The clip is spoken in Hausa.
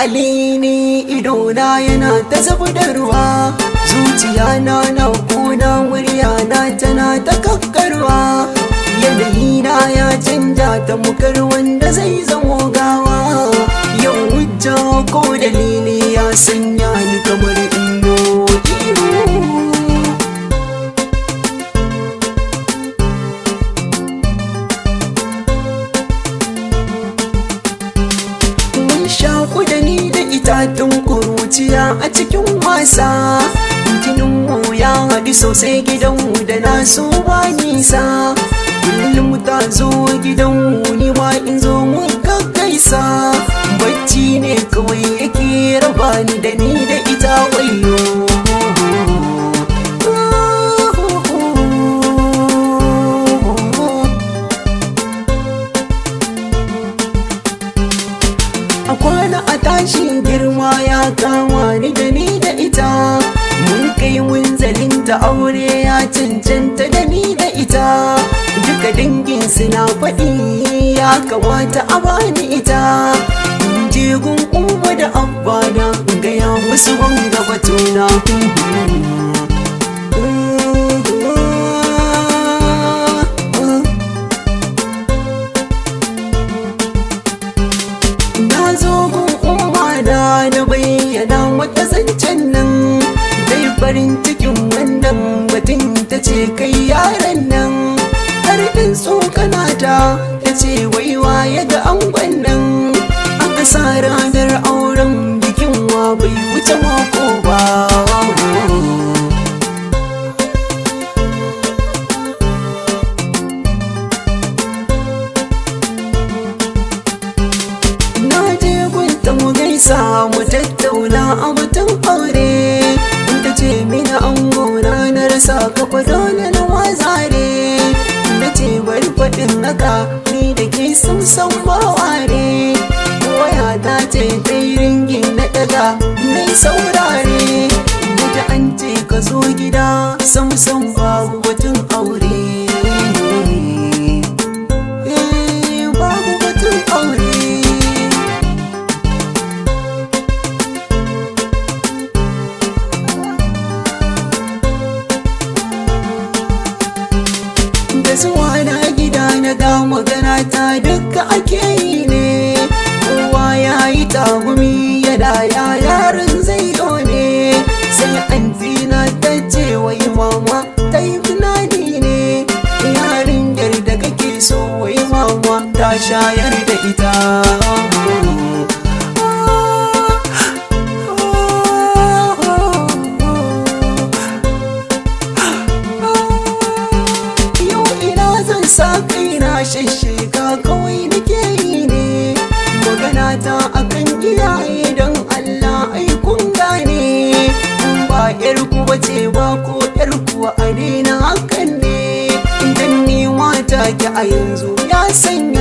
Alini idona yana ta zubi da ruwa, zuciya na na kuna, murya na tana ta kakkarwa. Yanayi na ya canja ta mukar wanda zai zamo gawa. Yau hujja ko dalili ya sanya ni kamar inyo ihu. Mun shaku da ni da itatun kuruciya a cikin wasa. Jininmu ya haɗu sosai, gidanmu da nasu ba nisa. Kullum ta zo gidanmu, ni ma in zo mun gaggaisa. Bacci ne kawai yake raba ni da ni da ita, wayo. A kwana a tashi girma ya kama ni da ni da ita. Mun kai munzalin ta aure ya cancanta da ni da ita. Duka dangin suna faɗi ya kamata a bani ita. In je gun umma da abba na in gaya musu wanga batuna. Na zo gun umma na na bayyana mata zancen nan. Dai farin cikin wannan batun, ta ce kai yaran nan. Har ɗin tsokana ta, ta ce waiwa ya ga angon nan. Aka sa ranar auren, bikin wa bai wuce mako ba. Na je gunta mu gaisa mu tattauna a batun aure. In ta ce mini ango na na rasa kafa dole na wazare. Na ce bari faɗin haka, ni da ke sun san ba ware. Waya ta ce ta yi ringin, na ɗaga na yi saurare. Da ta an ce ka zo gida, sam sam babu batun aure. Eh, babu batun aure. Da zuwa na gida na ga magana ta duka ake yi ne. Kowa ya yi tagumi yana ya yaran zai ne. Sai antina ta ce wai mama ta yi tunani ne. Yarinyar da kake so, wai mama ta shayar da ita. Yau ina zan sa kaina, shashsheka kawai nake yi ne. Magana ta akan iyaye, don Allah ai kun gane. In ba yar ku bace ba ko yar kuwa, a daina hakan ne. Dan ni mata ki a yanzu ya sanya